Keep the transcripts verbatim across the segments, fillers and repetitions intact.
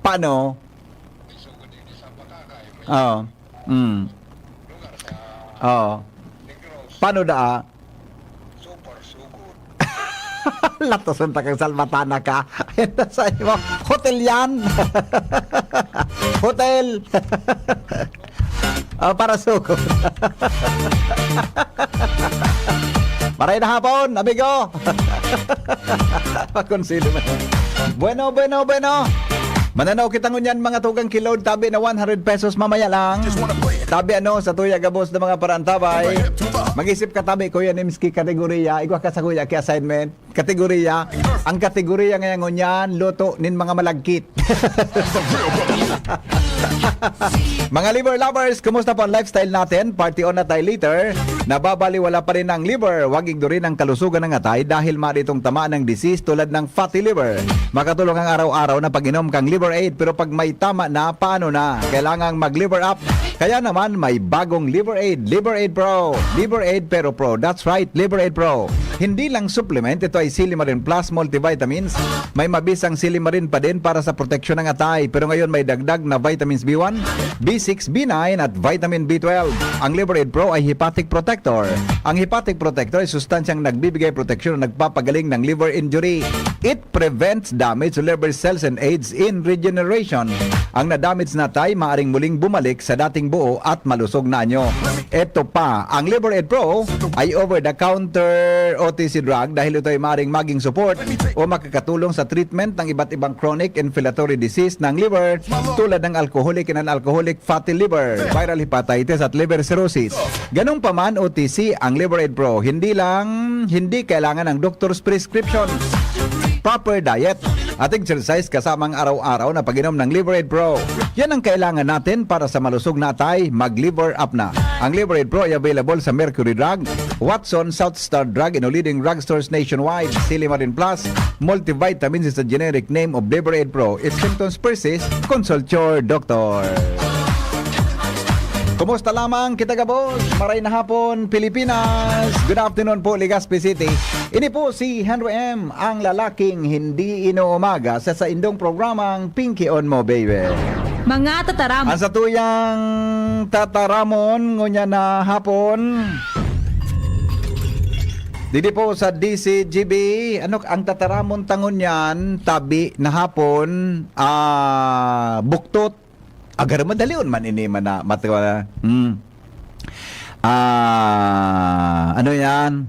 Paano? Oo. Mm. Oo. Paano daa? Latoson ta kang salbatana ka. Sa imo, hotel yan. Hotel. Ah, para sugod. Maray na hapon, amigo. Pakonsilo na. Bueno, bueno, bueno. Mananaw kita ngunyan, mga tugang, ki load tabi na one hundred pesos mamaya lang. Tabi ano, sa tuya gabos na mga parantabay. Mag-isip ka tabi, Kuya Nims, ki kategoriya. Igwa ka sa kuya, ki assignment. Kategoriya. Ang kategoriya ngayon ngunyan, luto nin mga malagkit. Mga liver lovers, kumusta po ang lifestyle natin? Party on na tayo later. Nababaliwala pa rin ang liver. Huwag ignorin ang kalusugan ng atay dahil maari itong tamaan ng disease tulad ng fatty liver. Makatulong ang araw-araw na pag-inom kang Liver Aid. Pero pag may tama na, paano na? Kailangang mag-liver up. Kaya naman, may bagong Liver Aid. Liver Aid Pro. Liver Aid Pero Pro. That's right, Liver Aid Pro. Hindi lang supplement, ito ay Silimarin Plus Multivitamins. May mabisang Silimarin pa din para sa proteksyon ng atay. Pero ngayon, may dagdag na Vitamins B one, B six, B nine at Vitamin B twelve. Ang Liver Aid Pro ay hepatic protector. Ang hepatic protector ay sustansyang nagbibigay proteksyon o nagpapagaling ng liver injury. It prevents damage to liver cells and aids in regeneration. Ang na-damage na atay maaring muling bumalik sa dating buo at malusog na anyo. Ito pa, ang Liver Aid Pro ay over-the-counter O T C drug dahil ito ay maaring maging support o makakatulong sa treatment ng iba't ibang chronic inflammatory disease ng liver tulad ng alcoholic and non-alcoholic fatty liver, viral hepatitis at liver cirrhosis. Ganun pa man, O T C ang Liver Aid Pro. Hindi lang, hindi kailangan ng doctor's prescription. Proper diet at exercise kasamang araw-araw na pag-inom ng Liver Aid Pro. Yan ang kailangan natin para sa malusog na atay, mag-Liver Up na. Ang Liver Aid Pro ay available sa Mercury Drug, Watson, South Star Drug, and leading drugstores nationwide. Silimarin Plus, multivitamins is a generic name of Liver Aid Pro. If symptoms persist, consult your doctor. Kumusta lamang kita, gabos? Maray na hapon, Pilipinas. Good afternoon po, Legazpi City. Ini po si Henry M, ang lalaking hindi inuumaga sa saindong programang Pinky on Mo, Baby. Mga tataram. Ang satuyang tataramon ngunyan na hapon, didi po sa D C G B, ano ang tataramon ta ngunyan, tabi na hapon, ah, buktot. Agar madalion man ini man na matwa. Hmm. Ah, ano yan?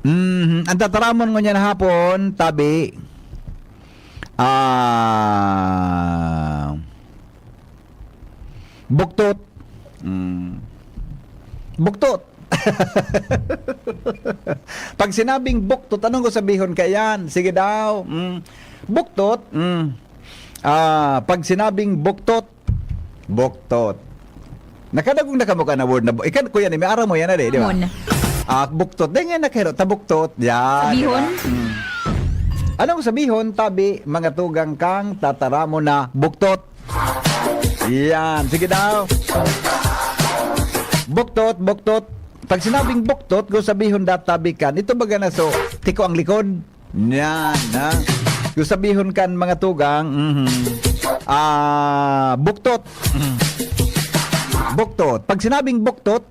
Mhm. Ang tataramon ngunyan hapon, tabi, ah, buktot. Mm. Buktot. Pag sinabing buktot, anong sabihon ka yan? Sige daw. Mm. Buktot. Mm. Ah, pag sinabing buktot, buktot. Nakadagong na kamo ka na word na bu-, ikan, kuya ni, may aram mo yan na, di, di ba? Mon. Ah, buktot. Dahil nga nakahiro, tabuktot. Yan, di ba? Sabihon? Mm. Anong sabihon, tabi, mga tugang kang tataramon na buktot? Yan. Sige daw. Buktot, buktot. Pag sinabing buktot, kung sabihon databi kan, ito baga na so, tiko ang likod. Yan, ha? Kung sabihon kan mga tugang, mhm. Ah, buktot. Mhm. Buktot. Pag sinabing buktot,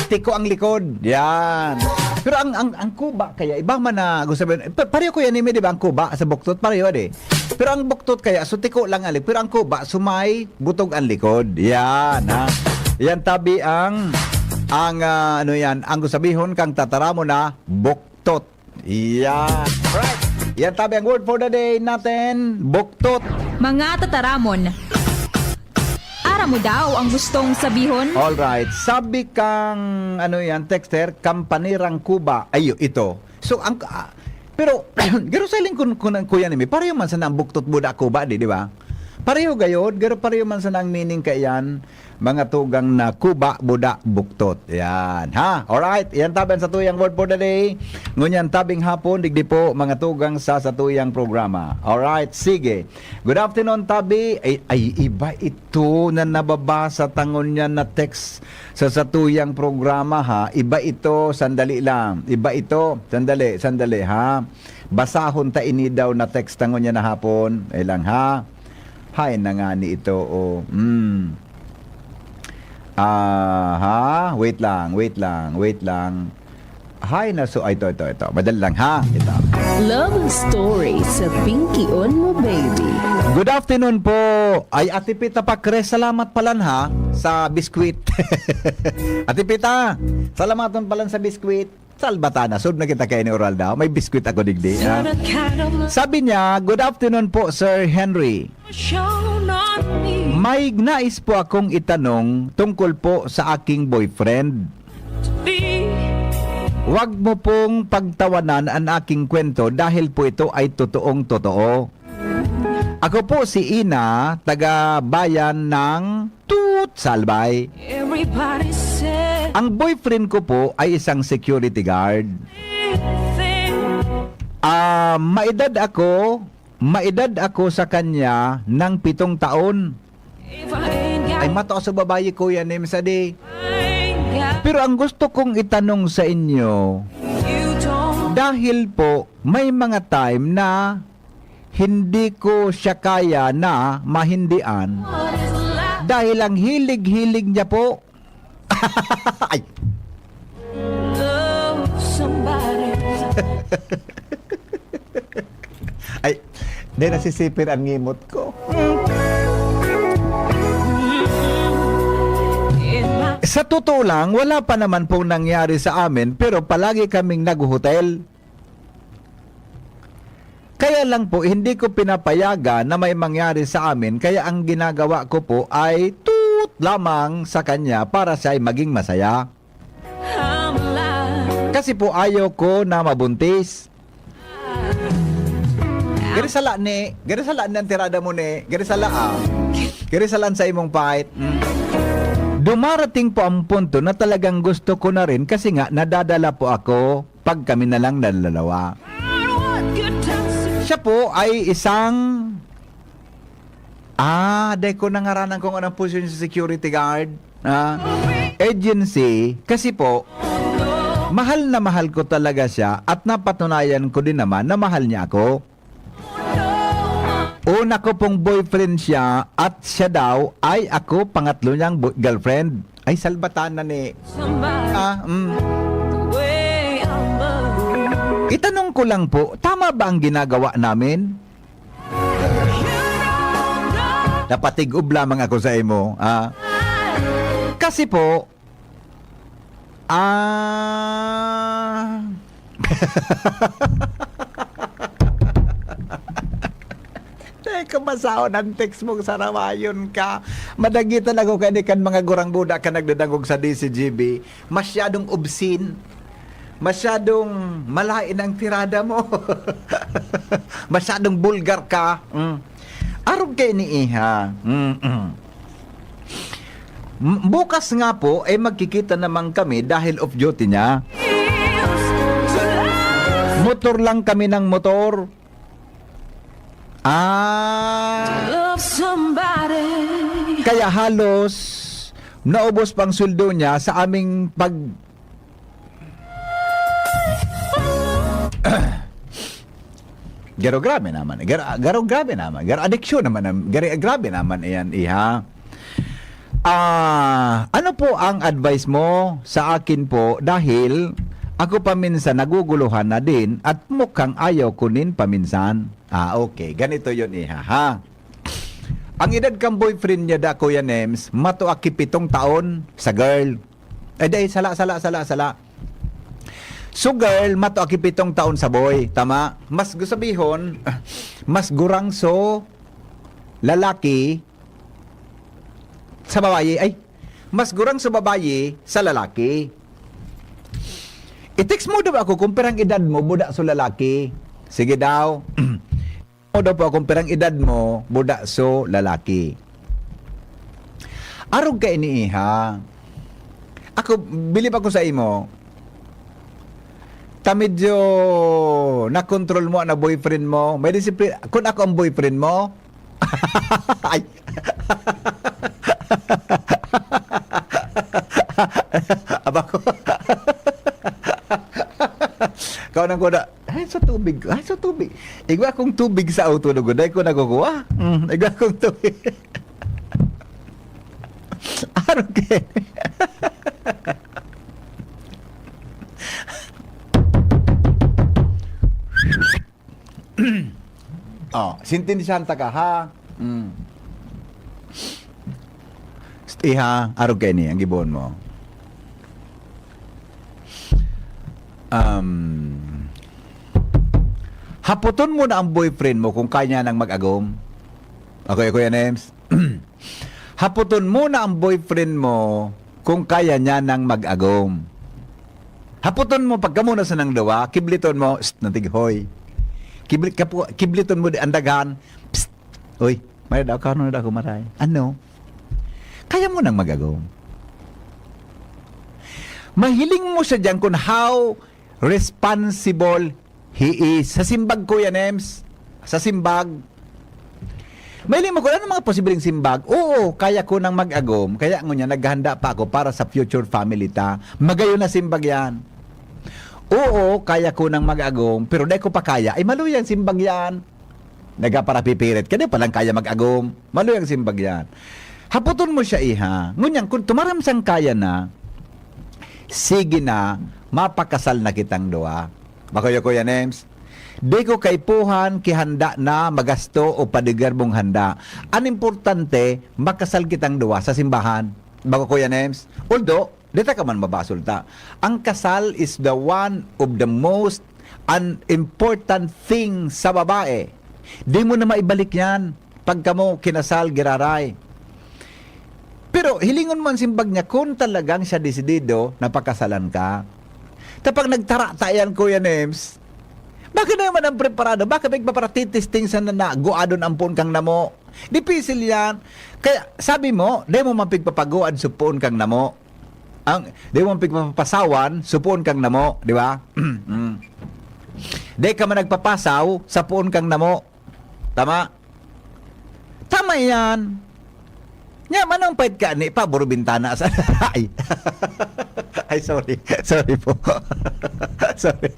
tiko ang likod. Yan. Pero ang, ang, ang kuba kaya, iba man na gusto sabihin, pa-, pareho ko yan, Imi, di ba? Ang kuba sa buktot, pareho, di. Pero ang buktot kaya, so tiko lang ang likod. Pero ang kuba, so may butog ang likod. Yan, ha? Yan, tabi ang, ang, ah, ano yan, ang gusabihon kang tataramon na buktot. Yan. Right. Yan, tabi ang word for the day natin, buktot. Mga tataramon. Aram mo daw ang gustong sabihon? All right. Sabi kang, ano yan, texter, kampanirang kuba. Ay, ito. So, ang, ah, pero, garo sa iling kun, kun ang kuya ni mi, pareho man sana ang buktot buda kuba, di, di ba? Pareho gayod, garo pareho man sana ang meaning kaiyan, mga tugang na kuba, buda, buktot. Yan, ha? Alright, yan tabi ang satuyang word for the day. Ngunyan tabing hapon, digdi po, mga tugang sa satuyang programa. Alright, sige. Good afternoon, tabi. Ay, ay, iba ito na nababasa ta ngunyan na text sa satuyang programa, ha. Iba ito, sandali lang. Iba ito, sandali, sandali, ha. Basahon ta ini daw na text na ngunyan na hapon. Ay lang, ha? Hay na nga ni ito, oh. Hmm. Aha, wait lang, wait lang, wait lang. Hay na so, ay, ito, ito, ito. Madali lang, ha? Ito. Love story sa Pinky on Mo Baby. Good afternoon po. Ay, Ate Pita Pacres, salamat palan, ha, sa biskwit. Ate Pita, salamaton palan sa biskwit. Salbatana, sub na kita kay ni Oral daw. May biskwit ako digdi, ha? Sabi niya, "Good afternoon po, Sir Henry. May nais po akong itanong tungkol po sa aking boyfriend. Wag mo pong pagtawanan ang aking kwento dahil po ito ay totoong totoo. Ako po si Ina, taga bayan ng Tut Salbay. Ang boyfriend ko po ay isang security guard. Ah, maedad ako, maedad ako sa kanya ng pitong taon." Ay, mataas sa babayi, Kuya Nems, adi. Pero ang gusto kong itanong sa inyo, dahil po may mga time na hindi ko siya kaya na mahindian dahil ang hilig-hilig niya po. Ay. Ay, di nasisipir ang ngimot ko. Sa totoo lang, wala pa naman pong nangyari sa amin, pero palagi kaming naghohotel. Kaya lang po, hindi ko pinapayagan na may mangyari sa amin, kaya ang ginagawa ko po ay tut lamang sa kanya para siya ay maging masaya. Kasi po, ayaw ko na mabuntis. Gari sala ni, gari sala ni ang tirada mo ni, gari sala, ah. Gari sala sa imong fight. Mm. Dumarating po ang punto na talagang gusto ko na rin kasi nga nadadala po ako pag kami na lang nalalawa. Siya po ay isang, ah, dai ko nangaranan kung anong posisyon sa security guard, ah, agency. Kasi po, mahal na mahal ko talaga siya at napatunayan ko din naman na mahal niya ako. Una ko pong boyfriend siya at siya daw ay ako pangatlo niyang bo-, girlfriend. Ay, salbatan na ni. Ah, mm. Itanong ko lang po, tama ba ang ginagawa namin? Napatig-ob lamang ako sa imo, ah. Kasi po, ah, Teka, basahon ang text mong sarawayon ka. Madagitan ako kani kan mga gurang buda ka nagdadangog sa D C G B. Masyadong obscene. Masyadong malain ang tirada mo. Masyadong bulgar ka. Mm. Arog kay ni Iha. Mm-mm. M-, bukas nga po, eh, magkikita naman kami dahil off duty niya. Motor lang kami ng motor. Ah. Kaya halos naubos pang sweldo niya sa aming pag-, Garo grabe naman. Garo, garo grabe naman. Garo adiksyon naman. Garo grabe naman iyan, Iha. Ah, ano po ang advice mo sa akin po? Dahil ako paminsan naguguluhan na din at mukhang ayaw ko nin paminsan. Ah, okay. Ganito yun, Iha, ha? Ang edad kang boyfriend niya da, Kuya Nems, mato aki pitong taon sa girl. Ay, dai, sala, sala, sala, sala. So, girl, mato aki pitong taon sa boy. Tama? Mas gu-, sabihon, mas gurang so lalaki sa babayi. Ay, mas gurang so babayi sa lalaki. I-text mo daw ako kung pirang edad mo, buda so lalaki. Sige daw. Mo daw po kung pirang edad mo, buda so lalaki. Arog ka ini, Iha. Ako, bilib ako sa imo. Ta medyo na-control mo ang boyfriend mo. May disiplina. Kung ako ang boyfriend mo, ay. Aba ko. Kaunang ko na, "Ay, Sa tubig, ah, sa tubig. Igwa kong tubig sa auto, lugod. Dai ko nakukuha. Mm, igwa kong tubig. Arog kaini. Oh, sentensyahan ta ka, ha? Mm. Iha, arog kaini, ang gibohon mo. Um, hapoton mo na ang boyfriend mo kung kaya niya nang mag-agom. Okay, Kuya Nems? Hapoton mo na ang boyfriend mo kung kaya niya nang mag-agom. Hapoton mo, pagkamo na sanang duwa, kibliton mo, "Psst, natighoy." Kibli-, kapu-, kibliton mo di ang daghan, "Psst, uy, may daw, kano na daw ako maray? Ano? Kaya mo nang mag-agom." Mahiling mo siya diyan kung how responsible he is. Sa simbag, Kuya Nems, sa simbag, mahiling mo kung ano mga posibleng simbag. "Oo, kaya ko nang mag-agom, kaya ngunyan naghahanda pa ako para sa future family ta." Magayon na simbag yan. "Oo, kaya ko nang mag-agom, pero dai ko pa kaya." Ay, maluya ang simbag yan. Nagaparapipirit ka, di pa lang kaya mag-agom. Maluya ang simbag yan. Hapoton mo siya, iha. Ngunyan, kung tumaram siyang kaya na, sige na, mapakasal na kitang duwa. Ba kayo, Kuya Nems? Di ko kaipuhan ki handa na magasto o padigar mong handa. An importante, makasal kitang duwa sa simbahan. Ba ko, Kuya Nems? Although, di ta ka man mabasol ta. Ang kasal is the one of the most an important thing sa babae. Di mo na maibalik yan pag kamo kinasal, giraray. Pero hilingon mo ang simbag niya kung talagang siya desidido na pakasalan ka. Tapag nagtara ta yan, Kuya Nems, bakit naman ang preparado? Bakit pigpaparatitisting sa nanaguadon ang poon kang namo? Dipisil yan. Kaya sabi mo, dai mo man pigpapaguad sa poon kang namo. Ang, dai mo man pigpapasawan sa poon kang namo, di ba? Mm. Dai ka man nagpapasaw sa poon kang namo. Tama? Tama yan. Nya, manong pait ka ni, pabor bintana sa, ay. Ay, sorry. Sorry po. Sorry.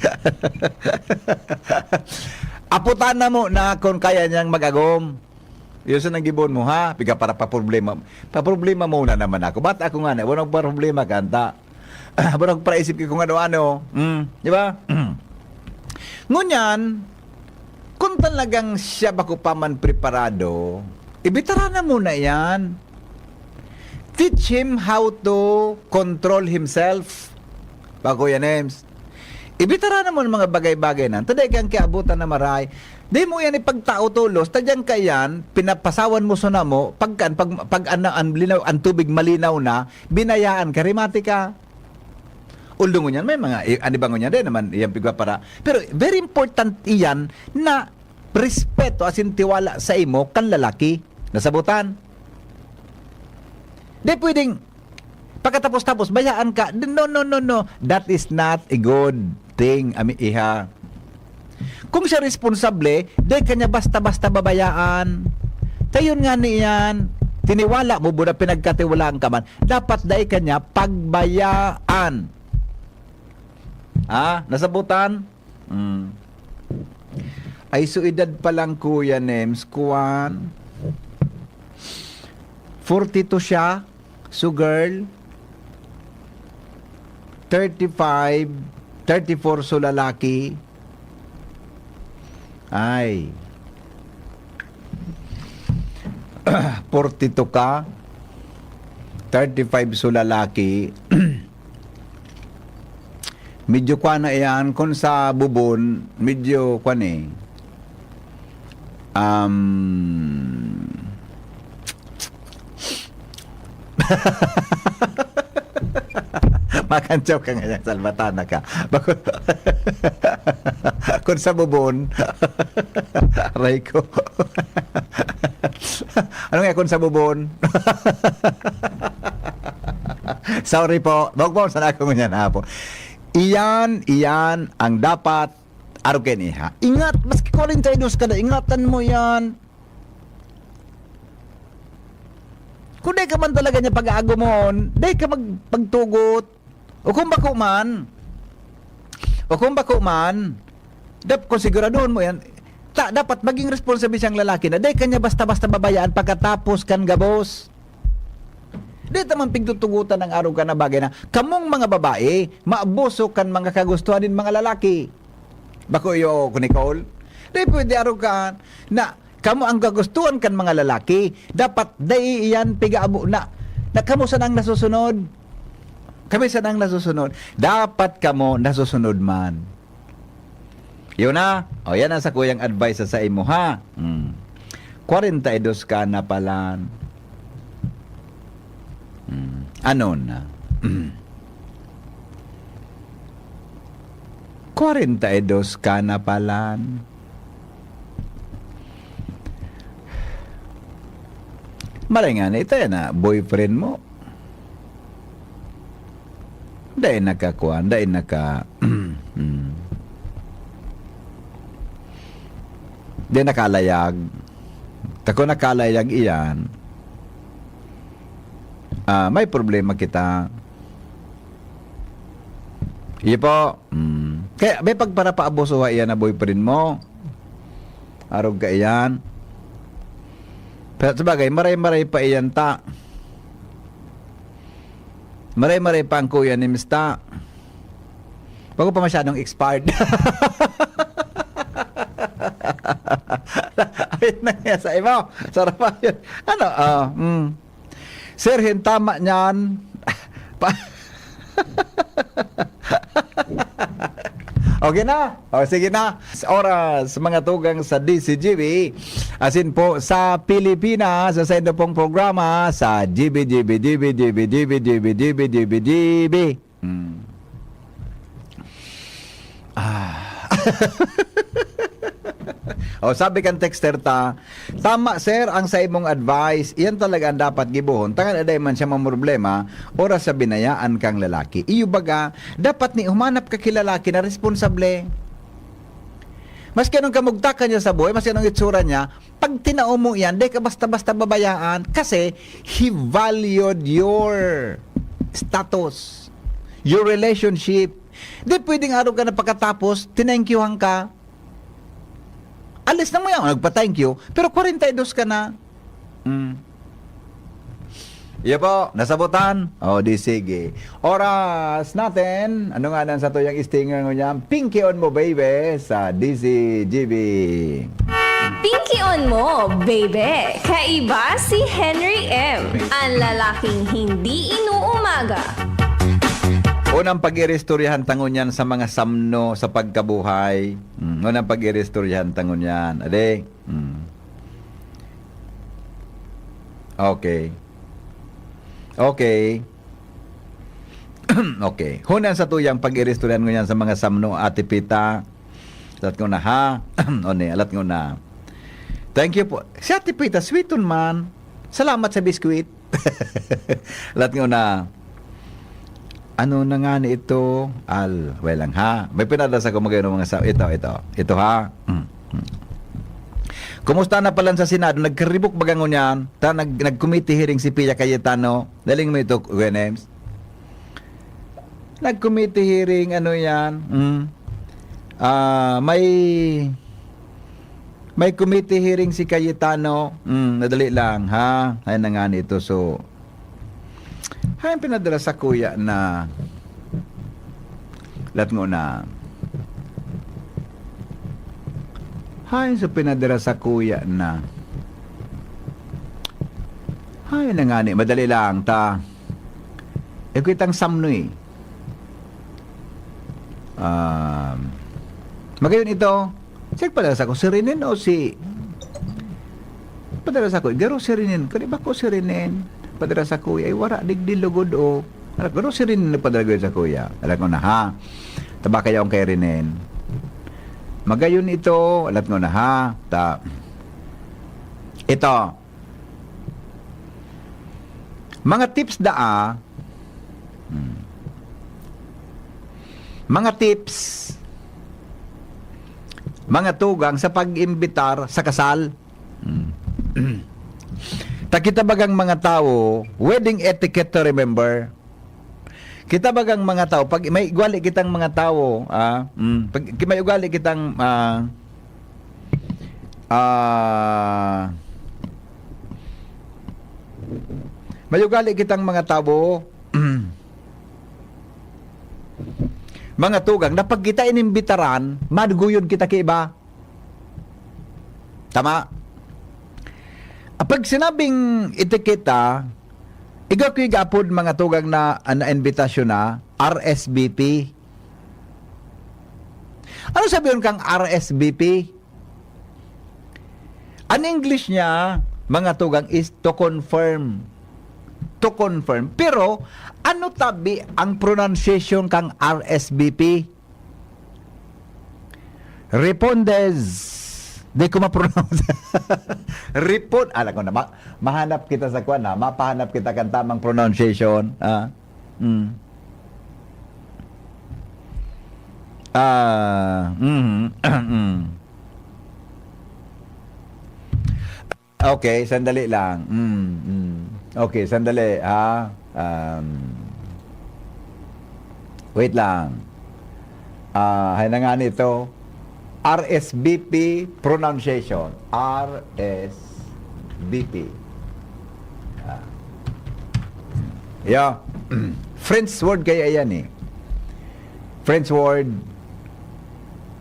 Aputan na mo na kung kaya niyang mag-agom. Yun sa nang gibohon mo, ha? Piga para pa problema. Pa problema muna naman ako. Ba't ako nga na? Walang problema, kanta. Walang paraisip ko kung ano-ano. Mm, di ba? Mm. Ngunyan, kung talagang siya bako pa man preparado, ibitara na muna yan. Teach him how to control himself. Ba, Kuya Nems? Ibitara na mo ang mga bagay-bagay na. Tadi kang kiabutan na maray. Di mo yan ipagtao tolos. Tadyang ka yan, pinapasawan mo sa namo, pag, pag, pag an, an, linaw, ang tubig malinaw na, binayaan ka, rimati ka. Although ngunyan, may mga, eh, ano ba ngunyan, di naman, yan pigwa para. Pero very important iyan na respeto asin tiwala sa imo kan lalaki. Nasabutan? Di pwedeng pagkatapos-tapos, bayaan ka. No, no, no, no. That is not a good thing, ami, iha. Kung siya responsable, di ka niya basta-basta babayaan. Kayon nga niyan, tiniwala mo, buda pinagkatiwalaan ka man, dapat dai ka niya pagbayaan. Ah, nasabutan? Mm. Ay, so edad pa lang, Kuya Nems, kuwan. Forty-two siya. So, girl, thirty-five, thirty-four, so lalaki. Ay. Forty-two ka, thirty-five, so lalaki. Medyo kwa na yan. Kung sa bubon, medyo kwa na eh. Um, makantsaw ka ngayon, salbatana ka. Bako-, kung sa bubon, aray ko. Ano nga kung sa bubon? Sorry po. Bawag po, sana ako ngunyan hapo. Iyan, iyan ang dapat arog kaini, ha. Ingat, maski kwarenta y dos ka na, ingatan mo yan. Kung di ka man talaga niya pag-aagumon, di ka magpagtugot. O kung bako man, o kung bako man, Dap-, kung siguraduhon mo yan, ta-, dapat maging responsable siyang lalaki na dai ka niya basta-basta babayaan pagkatapos kan gabos. Di ta man pigtutugutan ang arog ka na bagay na kamong mga babae, maabuso kan mga kagustuhan nin mga lalaki. Bako iyo, Nicole? Di pwede arog ka na kamo ang kagustuhan kan mga lalaki. Dapat dai iyan pigaabo na, na kamo sana ang nasusunod. Kami sana ang nasusunod. Dapat kamo nasusunod man. Yun na. O, yan ang sakuyang advice sa, sa imo, ha? Hmm. Kwarenta y dos ka na pala. Hmm. Ano na? Kwarenta y dos ka na pala. Maray nga na, ito yan na, boyfriend mo. Dai nakakuan, dai naka, hmm. Dai nakalayag. Tako nakalayag iyan, ah, may problema kita. Iyo po. Hmm. Kaya may pagparapaabuso ha iyan na boyfriend mo. Arog ka iyan. Pero sabagay, maray-maray pa iyan ta. Maray-maray pa ang kuya ni Mista. Bago pa masyadong expired. Ayun na nga sa imo. Sarap pa yun. Ano? Ah, mm. Sir, hin tama niyan. Pa- Okay na? O, sige na. Sa oras, mga tugang sa D C G B, asin po sa Pilipinas, sa saindo pong programa, sa G B, G B, G B, G B, G B, G B, G B, G B, G B. Hmm. Ah. O, sabi kan texter ta, "Tama, sir, ang sa imong advice. Iyan talaga ang dapat gibohon. Tangan aday man siya mamroblema, oras sa binayaan kang lalaki." Iyo baga, dapat ni humanap ka ki lalaki na responsable. Maski anong kamugtakan niya sa buhay, maski anong itsura niya, pag tinao mo iyan, di ka basta-basta babayaan kasi he valued your status, your relationship. Di pwedeng araw ka na pagkatapos, tinengkyuhan ka. Alis na mo yan, nagpa-thank you, pero kwarenta y dos ka na. Mm. Iya po, nasabutan? O, di sige. Oras natin. Ano nga nang sa tuyang stinger ngunyan? Pinky on mo, baby, sa D C G B. Pinky on mo, baby. Kaiba si Henry M, ang lalaking hindi inuumaga. Unang pag-iristoryahan ta ngunyan sa mga samno sa pagkabuhay. Hmm, unang pag-iristoryahan ta ngunyan. Ade. Hmm. Okay. Okay. Okay. Hunan sa tuyang pag-iristoryahan ngunyan sa mga samno, Ate Pita. Alat ko na, ha? O ni, alat ko na. Thank you po. Si Ate Pita, sweet on man. Salamat sa biskwit. Alat ko na. Ano na nga ni ito? Al, well lang, ha? May pinadala sa ko magayon ng mga sa-, ito, ito. Ito, ha? Mm, mm. Kumusta na pala sa Senado? Nagkaribok baga ngunyan? Ta, nag-, nag-committee hearing si Pia Cayetano. Daling mo ito, Kuya Nems? Nag-committee hearing, ano yan? Mm. Ah, may, may committee hearing si Cayetano. Mm, nadali lang, ha? Ay na nga nito. So, hay ang pinadala sa kuya na lat ngona. Hay sa pinadala sa kuya na. Hay na nga ni, madali lang ta. E kitang samnoy. Um, magayon ito, siya padala sa ko, si Renen o si, padala sa ko, garo si Renen, kani ba ko si Renen? Padala sa kuya, ay wara, digdi lugod o. Alam ko, garo si Renen nagpadala gayud sa kuya. Alam ko na ha. Taba kaya akong kay Renen. Magayon ito, alam ko na ha. Ta, ito, mga tips daa. Hmm. Mga tips. Mga tugang sa pag-imbitar sa kasal. Hmm. Ta kita bagang mga tawo, wedding etiquette to remember. Kita bagang mga tao, pag may ugali kitang mga tao, ah, mm, pag may ugali kitang, ah, ah, may ugali kitang mga tao, mga tugang, na pag kita inimbitaran, maduguyod kita ki iba. Tama? Ah, pag sinabing etiketa, igwa ko igapod mga tugang na, na imbitasyon na R S V P. Ano sabi yun kang R S V P? Ang English niya, mga tugang, is to confirm. To confirm. Pero, ano tabi ang pronunciation kang R S V P? Repondes. Di ko ma-pronounce. Repon-, alam ko na, ma-, mahanap kita sa kwan, ha? Mapahanap kita kan tamang pronunciation, ha? Mm. Ah, mhm. Mm. Okay, sandali lang. Mm, mm. Okay, sandali, ha? Um, wait lang. Ah, hay na nga nito. R S V P pronunciation. R S V P. Ah. Yeah. French word kaya yan eh. French word.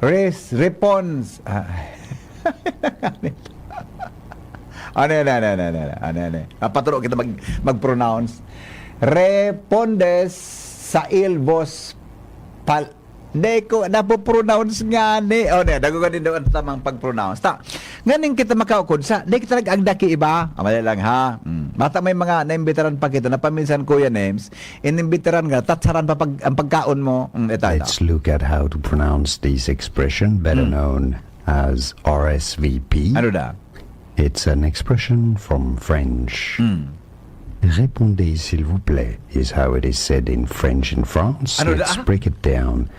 Res-, repons-, ah. Ano yan, ano yan, ano yan, ano yan, ano yan? Ah, paturo kita mag-, mag-pronounce. Repondes sa ilbos pal-, Dai ko napo-pronounce ngani. O, ne, dago ka din daw ang tamang pag-pronounce. Ta, nganing kita makaukod sa, dai kita nag-agda ki iba. Ah, mali lang, ha? Mm. Basta may mga naimbitaran pa kita na paminsan, Kuya Nems, inimbitaran ka, tatsaran pa pag, ang pagkaon mo. Mm, ito, ito. Let's look at how to pronounce this expression, better Mm. known as R S V P. Ano da? It's an expression from French. Mm. Répondez, s'il vous plaît, is how it is said in French in France. Ano da? Let's break it down.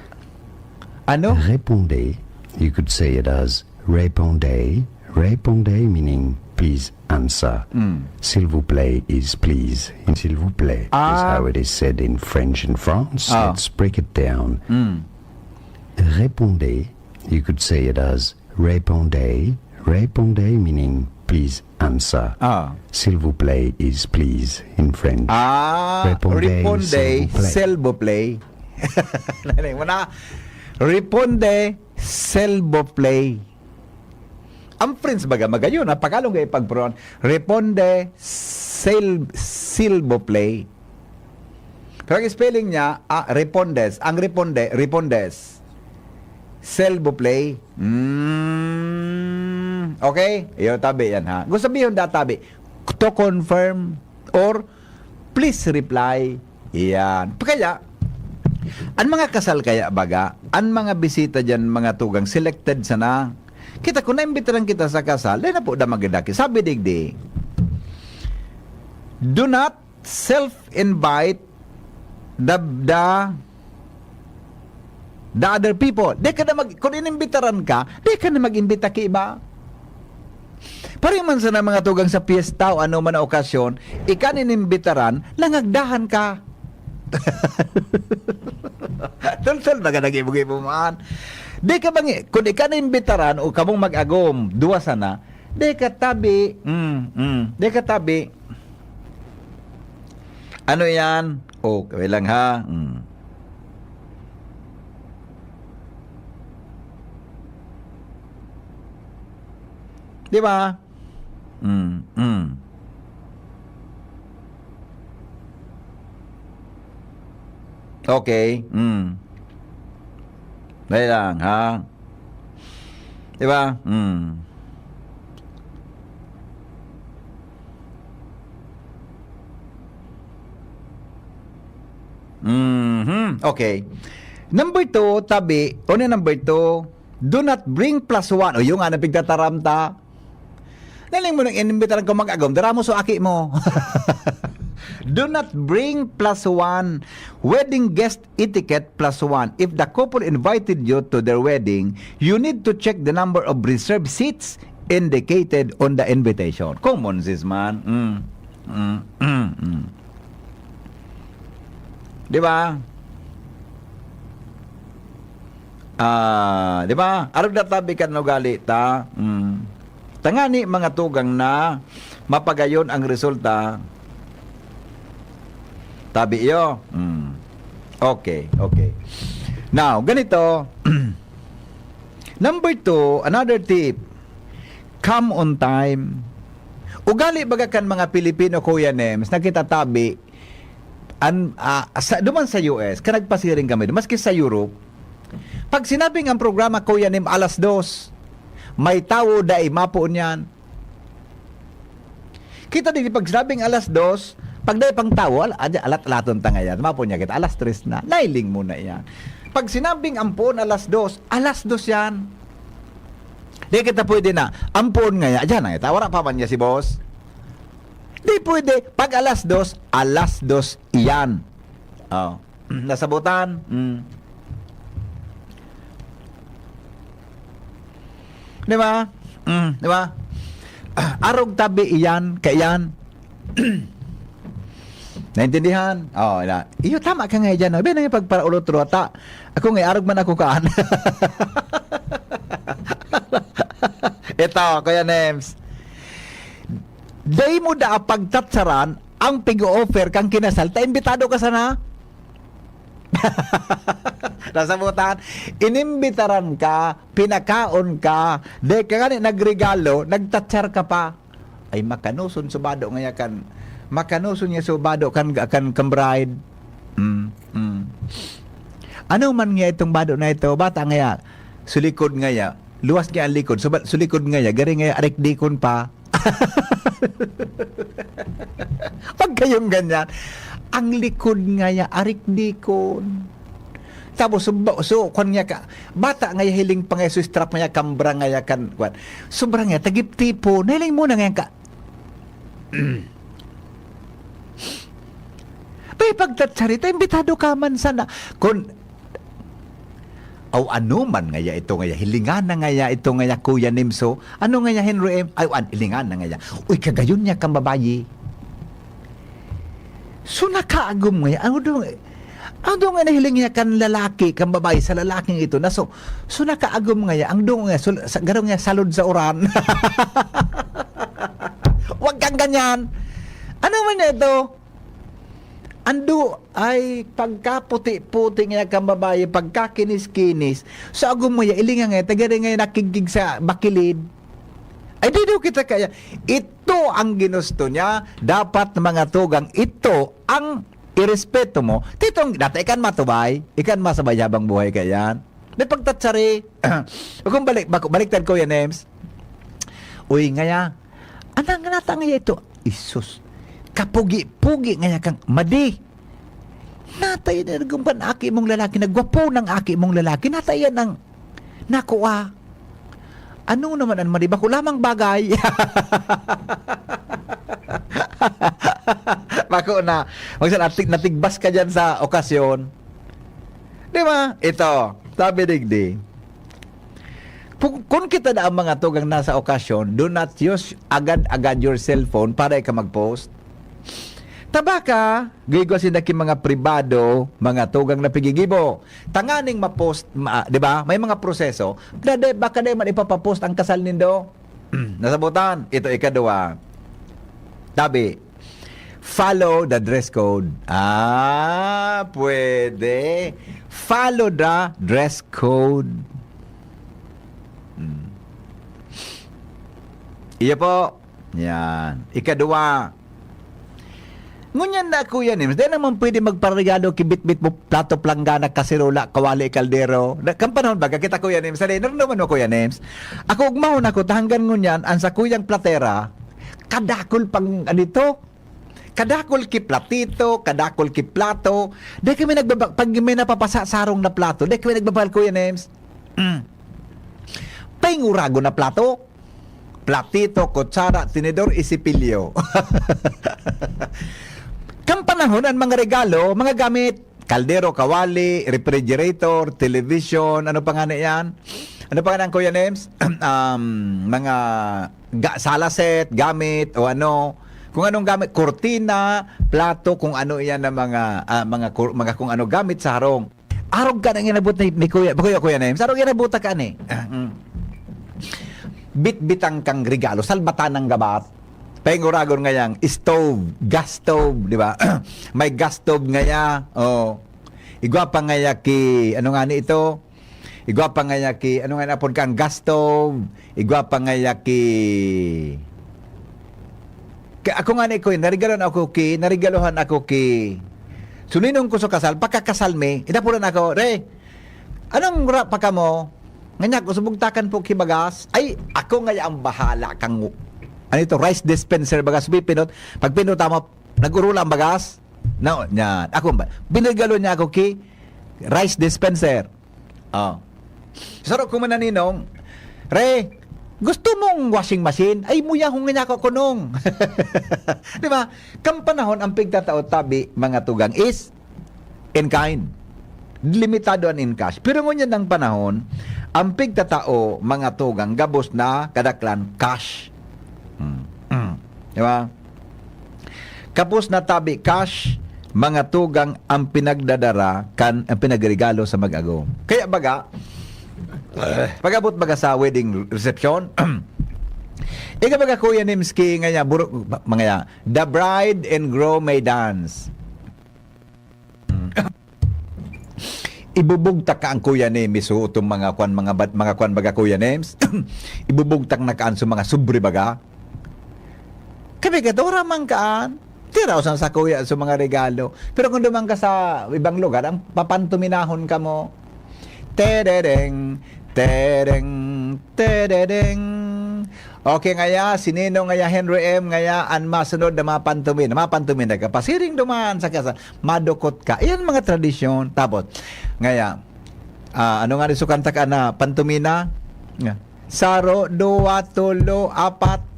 Ano? Répondez, you could say it as répondez. Répondez meaning please answer. Mm. S'il vous plaît is please. S'il vous plaît is Ah. how it is said in French in France. Ah. Let's break it down. Mm. Répondez, you could say it as répondez. Répondez meaning please answer. Ah. S'il vous plaît is please in French. Ah, répondez, répondez, s'il vous plaît. S'il vous plaît. Nani mo na? Répondez, s'il vous plaît. Ang French baga magayon, ha? Pakalong kayo pag-pronounce. Répondez, s'il, s'il vous plaît. Pero ang spelling niya, ah, repondes. Ang reponde, repondes. S'il vous plaît. Mm, okay? Iyo, tabi yan, ha? Gusto sabihin da, tabi. To confirm or please reply. Yan. Kaya, ang mga kasal kaya baga, ang mga bisita dyan, mga tugang, selected sana. Kita, kung naimbitaran kita sa kasal, dai na po da magdaki. Sabi digdi, do not self-invite the, the, the other people. Di ka na mag-, kung inimbitaran ka, di ka na mag-imbita ki iba. Pareho man sana mga tugang sa piyesta o ano man na okasyon, ika na inimbitaran, nangagdahan ka. Tultol na ka nag-ibog-ibog man. Di ka bang, kung ika na imbitaran o kamong mag-agom, duwa sana, di ka tabi. Mm, mm. Di ka tabi. Ano yan? Oh, kami lang ha. Mm. Di ba? Mm, mm. Okay, mm. Dali lang, ha? Di ba? Mm. Mhm. Okay. Number two, tabi. Ano yung number two? Do not bring plus one. O, yung nga, napigtataram ta. Naling mo nang inimbitaran ko mag-agom, dara mo so aki mo. Do not bring plus one. Wedding guest etiquette plus one. If the couple invited you to their wedding, you need to check the number of reserved seats indicated on the invitation. Common sense man. Mm. Mm, mm, mm. Di ba? Ah, di ba? Arog na tabi kan ugali ta. Mm. Tangani mga tugang na mapagayon ang resulta. Tabi iyo. Mm. Okay, okay. Now, ganito. Number two, another tip. Come on time. Ugali baga kan mga Pilipino, Kuya Nems, na kita tabi, an, ah, sa, duman sa U S, ka nagpasiring kami, maski sa Europe, pag sinabing ang programa, Kuya Nems, alas dos, may tawo dai mapoon yan. Kita din, pag sinabing alas dos, pag dai pang tawo, al-, ad-, alat-alaton ta ngayan. Mapo niya kita, alas tres na. Nailing mo na yan. Pag sinabing ampoon alas dos, alas dos yan. Di kita pwede na, ampoon ngaya, dyan na kita. Wala pa man niya si boss. Di pwede. Pag alas dos, alas dos iyan. Oh. Nasabutan. Mm. Di ba? Mm, di ba? Arog tabi iyan, kaiyan. Naintindihan? Oh, na. Iyo, tama ka nga dyan. Abi na yung pagparaulot-rota. Ako nga, arog man ako kaan. Ito, Kuya Nems. Dai mo da pagtatsaran ang pig-o-offer kang kinasal, ta imbitado ka sana. Nasabutan, inimbitaran ka, pinakaon ka, dai ka gani nagregalo, nagtatsar ka pa. Ay, makanoson so bado ngaya kan, makanoson niya so bado kan, kan, kan bride. Mm, mm. Ano man nga itong bado na ito? Bata ngaya, sulikod ngaya, luwas niya ang likod, suba-, sulikod ngaya, gari ngaya, arikdikon pa. Pag kayong ganyan, ang likod ngaya, arikdikon. Tapos, so, so, kwan niya ka, bata ngaya hiling pa ngaya, so strap ngaya, kambra ngaya, kan, kwan. Sobra ngaya, tagip-tipo, nahiling mo na ngaya ka. May pagtatsarita, imbitado ka man sana. Kun, aw, ano man ngaya ito ngaya, hilingan na ngaya ito ngaya, Kuya Nimso. Ano ngaya, Henry M? Ay, an, hilingan na ngaya. Uy, kagayon niya kang babayi. So, nakaagom ngaya. Ano daw, ano daw nga nahiling niya kan lalaki, kan babayi, sa lalaking ito? Na so, so nakaagom ngaya. Ang daw nga, so, sa, garo nga salod sa uran. Wag kang ganyan. Ano man na ito? Ando ay pagkaputi-puti nga kan babayi, pagkakinis-kinis. So, agom mo ya, ilinga nga, tagari nga nakigig sa bakilid. Ay, di daw kita kaya. Ito ang ginusto niya. Dapat, mga tugang, ito ang irespeto mo. Titong, dati ikan matubay, ikan masabay habang buhay ka yan. May pagtatsari. Kung balik, bak-, baliktad ko yan, Ems. Uy, ngaya, anang nata ngaya ito? Isus, kapugi-pugi ngaya kang madi. Natayan na nagumpan aki mong lalaki, nagwapo ng aki mong lalaki. Natayan ang nakua. Ano naman ang madi? Bako lamang bagay. Bako na. Magsan, atik-, natigbas ka dyan sa okasyon. Di ba? Ito, sabi digdi. Kung, kung kita na ang mga tugang nasa okasyon, do not use agad-agad your cellphone para ika mag-post. Tabaka, gigwa sinda ki mga pribado, mga tugang na pigigibo. Tanganing ma-post, ma-, di ba? May mga proseso. Na di, baka di man ipapapost ang kasal nindo. Nasabutan. Ito, ikadwa. Tabi, follow the dress code. Ah, pwede. Follow the dress code. Hmm. Iyo po. Yan. Ikadwa. Ngunyan na, Kuya Nims, di naman pwede magparegalo ki bitbit mo, plato, planggana, kasirola, kawali, kaldero. Na, kan panahon baga kita, Kuya Nims, sa naman mo, Kuya Nims. Ako, ugmahon ako, ta hanggang ngunyan, ang sa kuyang platera, kadakol pang, ano ito? Kadakol ki platito, kadakol ki plato. Di kami nagbaba-, pag may napapasa sarong na plato, di kami nagbabahal, Kuya Nims. Mm. Pangurago na plato. Platito, kutsara, tinidor, isipilyo. Kan panahon, ang mga regalo, mga gamit, kaldero, kawali, refrigerator, television, ano pa nga na yan? Ano pa nga na, Kuya Nems? Um, mga ga-, sala set, gamit, o ano, Kung anong gamit, kurtina, plato, kung ano iyan na mga, ah, mga kur-, mga kung ano gamit sa harong. Arog ka nang inabot ni, ni Kuya, Kuya, Kuya Nems. Arog inabot ka ni. Mm. Bitbitan kang regalo, salbatan ng gabat. Painguragon ngayang stove, gas stove, di ba? May gas stove ngaya. Oh. Igwa pa ngaya ki, ano nga ni ito? Igwa pa ngaya ki, ano nga ni apod kang gas stove? Igwa pa ngaya ki, ka, ako nga ni ko, narigaluhan ako ki, narigaluhan ako ki, suninong ko sa kasal, pakakasal mi, inapunan ako, "Re, anong ra pa kamo?" Nganya ko, "Subugtakan po ki bagas." "Ay, ako ngaya ang bahala kang, ano ito, rice dispenser bagas, bipinot." Pagpinot mo, nag-urula ang bagas. No, yan. Ako ba? Binigalo niya ako ki rice dispenser. Oh. Saro ko man na, "Ninong, Re, gusto mong washing machine?" "Ay, muya, hong niya ako kunong." Di ba? Kan panahon, ang pigtatao tabi, mga tugang, is in kind. Limitado an in cash. Pero ngunyan ang panahon, ang pigtatao, mga tugang, gabos na kadaklan cash. Hmm. Hmm. Di ba? Kapos na tabi cash, mga tugang ang pinagdadara kan, ang pinagregalo sa mag-agom. Kaya baga, pag-abot baga sa wedding reception, ika baga, Kuya Nimski, ngaya, buro-, mga ya, the bride and groom may dance. Ibubugtak ka ang Kuya Nems, suot tong mga kwan, mga bat-, mga kwan baga, Kuya Nems. Ibubugtak na kaan sa mga sobre baga. Kami ka, dora man kaan. Tiraw sa, sa kuya, sa mga regalo. Pero kung duman ka sa ibang lugar, ang papantuminahon ka mo. Terereng, tereng, terereng. Okay, ngaya, si Ninong ngaya, Henry M, ngaya, an masunod na mapantumin. Mapantumin na ka. Pasiring duman sa kasa, madukot ka. Iyan mga tradisyon. Tapos, ngaya, ah, ano nga ni sukanta ka na pantumina? Nga, saro, duwa, tulo, apat,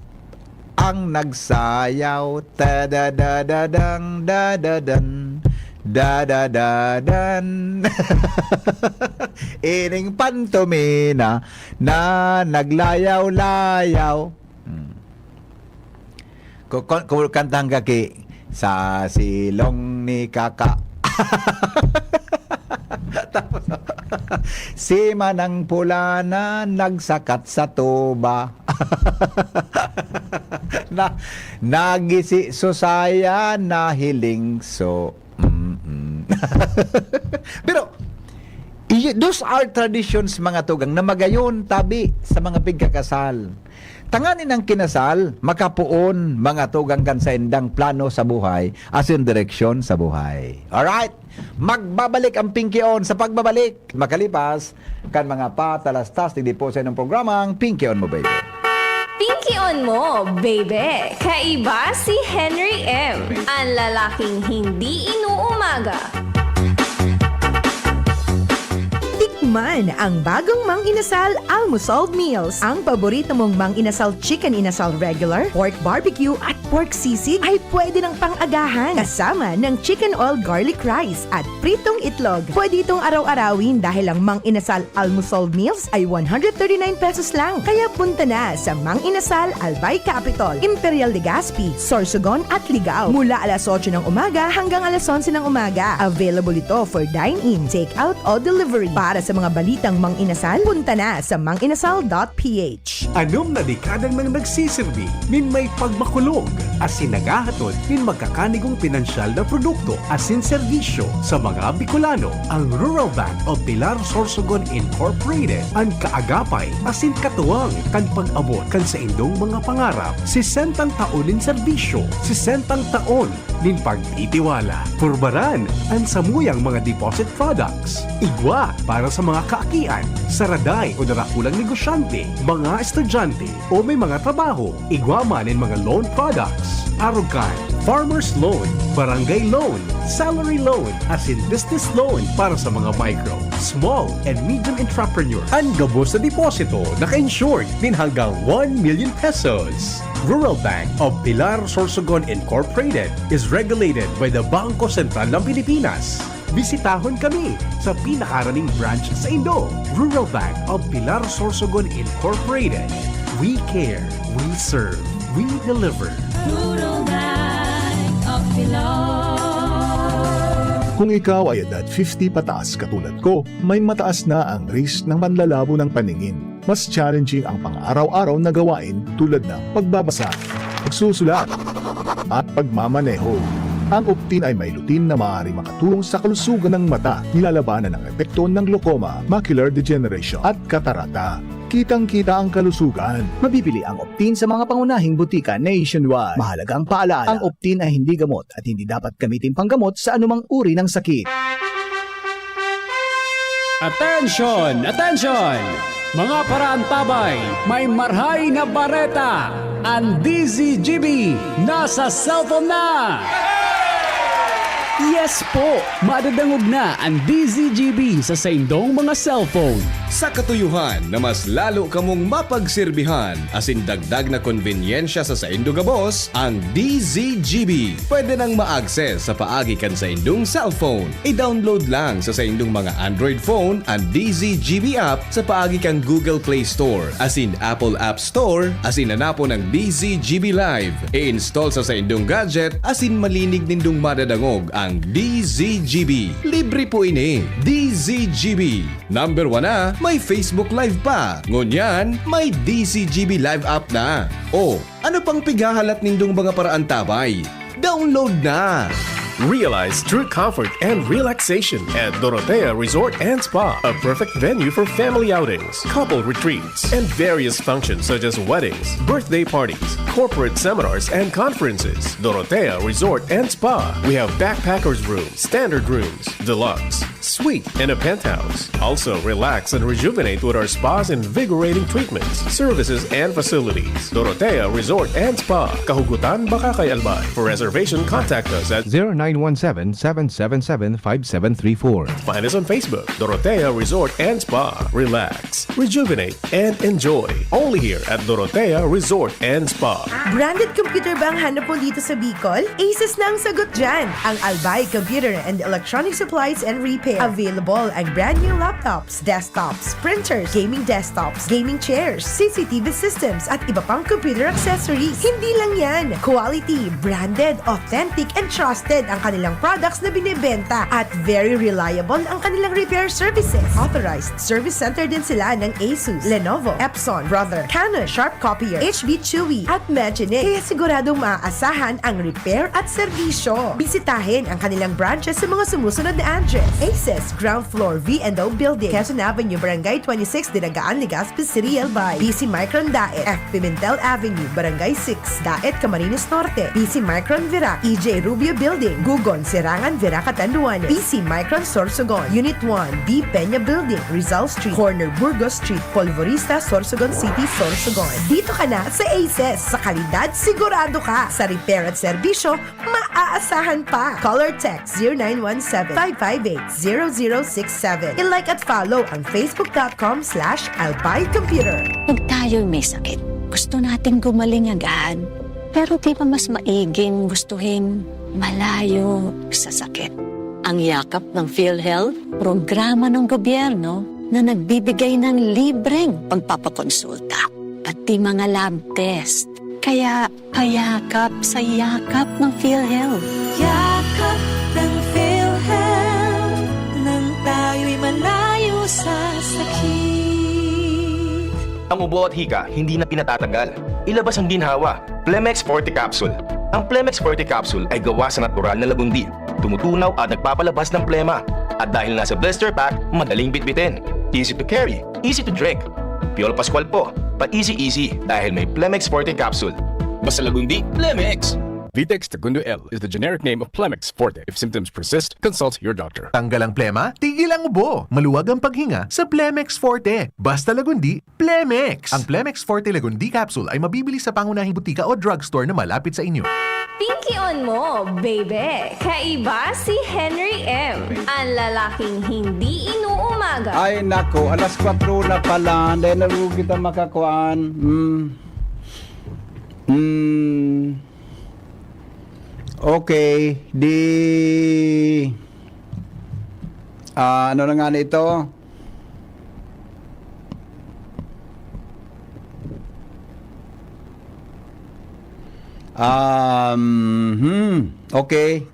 ang nagsayaw. Tadadadadang, dadadan, dadadadan. Ining pantumina na naglayaw-layaw. Hmm. Ku-, ku-, ku-, kantahan ka ki, "Sa silong ni Kaka." Tapos, "Si Manang Pula na nagsakat sa tuba." Na, nagisi so saya, nahiling so. Mm-mm. Pero, iyo, those are traditions, mga tugang, na magayon tabi sa mga pigkakasal. Tanganing an kinasal makapoon, mga tugang, kan saindang plano sa buhay asin direksyon sa buhay. Alright? Magbabalik ang Pinky On sa pagbabalik, makalipas kan mga patalastas digdi po sa inyong programang Pinky On Mo, Baby. Pinky On Mo, Baby. Kaiba si Henry M, ang lalaking hindi inuumaga. Tikman ang bagong Mang Inasal Almusal Meals. Ang paborito mong Mang Inasal Chicken Inasal Regular, Pork Barbecue at Pork Sisig ay pwede ng pang-agahan kasama ng Chicken Oil Garlic Rice at pritong itlog. Pwede itong araw-arawin dahil ang Mang Inasal Almusal Meals ay one hundred thirty-nine pesos lang. Kaya punta na sa Mang Inasal, Albay Capitol, Imperial Legazpi, Sorsogon at Ligao mula alas otso ng umaga hanggang alas onse ng umaga. Available ito for dine-in, take-out o delivery. Para sa mga balitang Mang Inasal, punta na sa manginasal dot p h. Anom na dekada nang nagsisirbi nin may pagmakulog asin naghahatod nin makakanigong pinansyal na produkto asin serbisyo sa mga Bicolano. Ang Rural Bank of Pilar Sorsogon Incorporated, an kaagapay asin katuwang kan pag-abot kan saindong mga pangarap. Sesentang taon nin serbisyo, sesentang taon nin pagtitiwala. Purbaran an samuyang mga deposit products. Igwa para sa mga kaakian, saraday o darakulang negosyante, mga estudyante, o may mga trabaho. Igwa man nin mga loan products. Arog kan farmer's loan, barangay loan, salary loan, asin business loan para sa mga micro, small, and medium entrepreneur. An gabos na deposito naka-insured nin hanggang one million pesos. Rural Bank of Pilar Sorsogon Incorporated is regulated by the Bangko Sentral ng Pilipinas. Bisitahon kami sa pinakaraning branch saindo. Rural Bank of Pilar Sorsogon Incorporated. We care, we serve, we deliver. Rural Bank. Kung ikaw ay edad fifty pataas katulad ko, may mataas na ang risk ng panlalabo ng paningin. Mas challenging ang pang-araw-araw na gawain tulad ng pagbabasa, pagsusulat, at pagmamaneho. Ang Optin ay may lutein na maaaring makatulong sa kalusugan ng mata, nilalabanan ang epekto ng glaucoma, macular degeneration, at katarata. Kitang-kita ang kalusugan. Mabibili ang Optin sa mga pangunahing butika nationwide. Mahalagang paalala, ang Optin ay hindi gamot at hindi dapat gamitin panggamot sa anumang uri ng sakit. Attention! Attention! Mga paraantabay, may marhay na bareta! Ang D Z G B nasa cellphone na! Yes po! Madadangog na ang D Z G B sa saindong mga cellphone. Sa katuyuhan na mas lalo kamong mapagserbihan asin dagdag na konbenyensya sa saindo gabos, ang D Z G B pwede nang ma-access sa paagi kan saindong cellphone. I-download lang sa saindong mga Android phone an D Z G B app sa paagi kan Google Play Store asin Apple App Store asin hanapon ang D Z G B Live. I-install sa saindong gadget asin malinig nindong madadangog ang D Z G B. Libre po ini. D Z G B. Number one na, may Facebook Live pa. Ngunyan, may D Z G B Live app na. O, ano pang pighahalat nindong mga paraantabay? Download na! Realize true comfort and relaxation at Dorotea Resort and Spa, a perfect venue for family outings, couple retreats, and various functions such as weddings, birthday parties, corporate seminars, and conferences. Dorotea Resort and Spa. We have backpackers room, standard rooms, deluxe, suite, and a penthouse. Also, relax and rejuvenate with our spa's invigorating treatments, services, and facilities. Dorotea Resort and Spa, Kahugutan, Bacacay, Albay. For reservation, contact us at zero nine one seven, seven seven seven, five seven three four. Find us on Facebook, Dorotea Resort and Spa. Relax, rejuvenate, and enjoy. Only here at Dorotea Resort and Spa. Branded computer ba ang hanap mo dito sa Bicol? Asus na ang sagot dyan. Ang Albay Computer and Electronic Supplies and Repair. Available ang brand new laptops, desktops, printers, gaming desktops, gaming chairs, C C T V systems, at iba pang computer accessories. Hindi lang yan. Quality, branded, authentic, and trusted ang kanilang products na binebenta. At very reliable ang kanilang repair services. Authorized service center din sila ng Asus, Lenovo, Epson, Brother, Canon, Sharp Copier, H B Chewy, at Magine. Kaya siguradong maaasahan ang repair at serbisyo. Bisitahin ang kanilang branches sa mga sumusunod na address: Aces, ground floor, V and O Building, Quezon Avenue, Barangay twenty-six, Dinagaan, Legazpi City, Albay. B C Micron Daet, F Pimentel Avenue, Barangay six, Daet, Camarines Norte. B C Micron Virac, E J Rubio Building, Gugon, Serangan, Virac, Catanduanes. B C Micron Sorsogon, Unit one, B Peña Building, Rizal Street, corner Burgos Street, Polvorista, Sorsogon City, Sorsogon. Dito ka na sa Aces. Sa kalidad, sigurado ka. Sa repair at serbisyo, maaasahan pa. Call or text zero nine one seven, five five eight, zero zero six seven. I-like at follow ang facebook dot com slash albay computer. Pag tayo'y may sakit, gusto nating gumaling agad. Pero di ba mas maiging gustuhin malayo sa sakit? Ang Yakap ng PhilHealth, programa ng gobyerno na nagbibigay ng libreng pagpapakonsulta, pati mga lab test. Kaya payakap sa yakap ng PhilHealth. Yakap ng PhilHealth, nang tayo'y malayo sa sakit. Ang ubo at hika, hindi na pinatatagal. Ilabas ang ginhawa. Plemex Forte Capsule. Ang Plemex Forte Capsule ay gawa sa natural na lagundi. Tumutunaw at nagpapalabas ng plema. At dahil nasa blister pack, madaling bitbitin. Easy to carry, easy to drink. Piolo Pascual po, pa-easy-easy dahil may Plemex Forte Capsule. Basta lagundi, Plemex! Vitex Segundo L is the generic name of Plemex Forte. If symptoms persist, consult your doctor. Tanggal ang plema, tigil ang ubo, maluwag ang paghinga sa Plemex Forte. Basta lagundi, Plemex! Ang Plemex Forte Lagundi Capsule ay mabibili sa pangunahing butika o drugstore na malapit sa inyo. Pinkion mo, baby! Kaiba si Henry M, ang lalaking hindi inuumaga. Ay, nako, alas kwatro na pala, dahil narugi kita makakuan. Hmm. Hmm. Okay, di, ah, ano na nga na ito? Um, hmm, okay.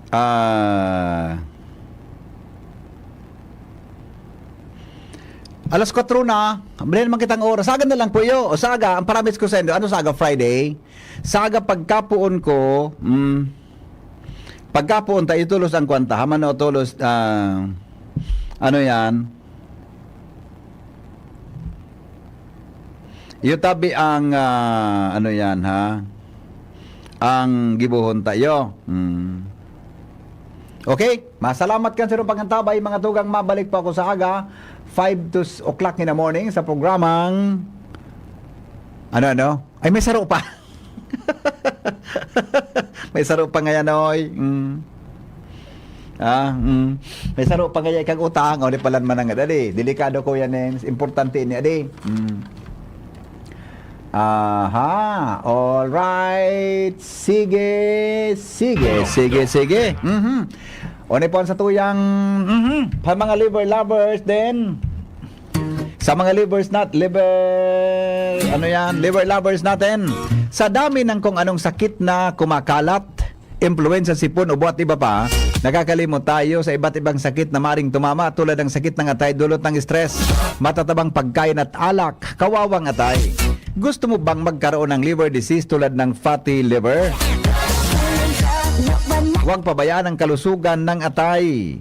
Ah, alas kwatro na, bilhin naman kitang oras. Saga na lang po iyo. O saga, ang promise ko sa inyo, ano saga, Friday? Saga pagkapuon ko, mm, pagkapuon tayo, tulos ang kwanta. Hamano, tulos, ah, ano yan? Iyo tabi ang, ah, ano yan, ha? Ang gibohon tayo. Hmm. Okay, masalamat kan sarong pagkantabay, mga tugang, mabalik po ako sa aga, five to s-, o'clock in the morning sa programang, ano, ano? Ay, may saro pa. May saro pa ngayon, oy. Mm. Ah, mm. May saro pa ngayon kang utang, o di palan man ang dali. Delikado ko yan, eh. Importante ni adi. Mm. Aha, all right. Sige, sige, sige, sige. Mhm. O ni po ang satuyang, mhm, pa mga liver lovers din. Sa mga livers nat-, liver, ano yan, liver lovers natin. Sa dami ng kung anong sakit na kumakalat, impluensa, sipon, ubo at iba pa, nakakalimot tayo sa iba't ibang sakit na maring tumama, tulad ng sakit ng atay dulot ng stress, matatabang pagkain at alak, kawawang atay. Gusto mo bang magkaroon ng liver disease tulad ng fatty liver? Huwag pabayaan ang kalusugan ng atay.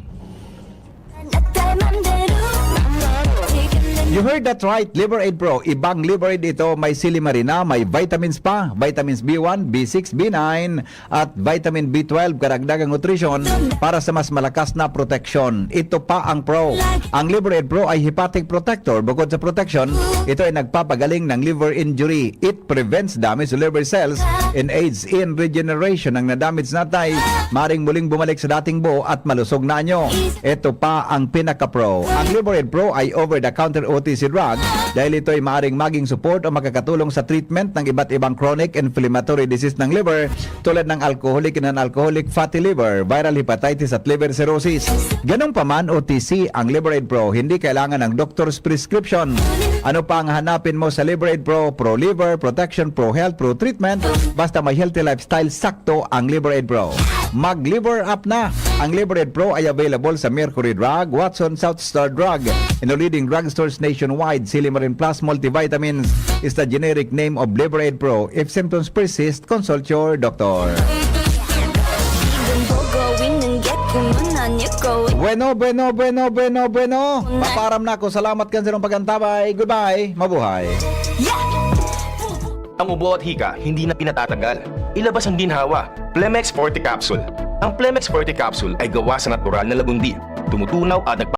You heard that right, Liver Aid Pro. Ibang Liver Aid ito, may silimarina, may vitamins pa, vitamins B one, B six, B nine, at vitamin B twelve, karagdagang nutrisyon para sa mas malakas na proteksyon. Ito pa ang Pro. Ang Liver Aid Pro ay hepatic protector. Bukod sa protection, ito ay nagpapagaling ng liver injury. It prevents damage to liver cells and aids in regeneration. Ang nadamage na atay, maring muling bumalik sa dating buo at malusog na anyo. Ito pa ang pinaka-pro. Ang Liver Aid Pro ay over-the-counter O T C drug dahil ito ay maaring maging support o makakatulong sa treatment ng iba't ibang chronic inflammatory disease ng liver, tulad ng alcoholic and non-alcoholic fatty liver, viral hepatitis at liver cirrhosis. Ganun pa man, O T C ang Liver Aid Pro, hindi kailangan ng doctor's prescription. Ano pa ang hanapin mo sa Liver Aid Pro? Pro liver protection, pro health, pro treatment. Basta may healthy lifestyle, sakto ang Liver Aid Pro. Mag-Liver Up na! Ang Liver Aid Pro ay available sa Mercury Drug, Watson, South Star Drug, and the leading drugstores nationwide. Silimarin Plus Multivitamins is the generic name of Liver Aid Pro. If symptoms persist, consult your doctor. Bueno, bueno, bueno, bueno, bueno. Paparam na ako. Salamat kan sarong pag-antabay. Goodbye. Mabuhay. Ang ubo at hika hindi na pinatatagal. Ilabas ang ginhawa. Plemex Forte Capsule. Ang Plemex Forte Capsule ay gawa sa natural na lagundi. Tumutunaw at nagpa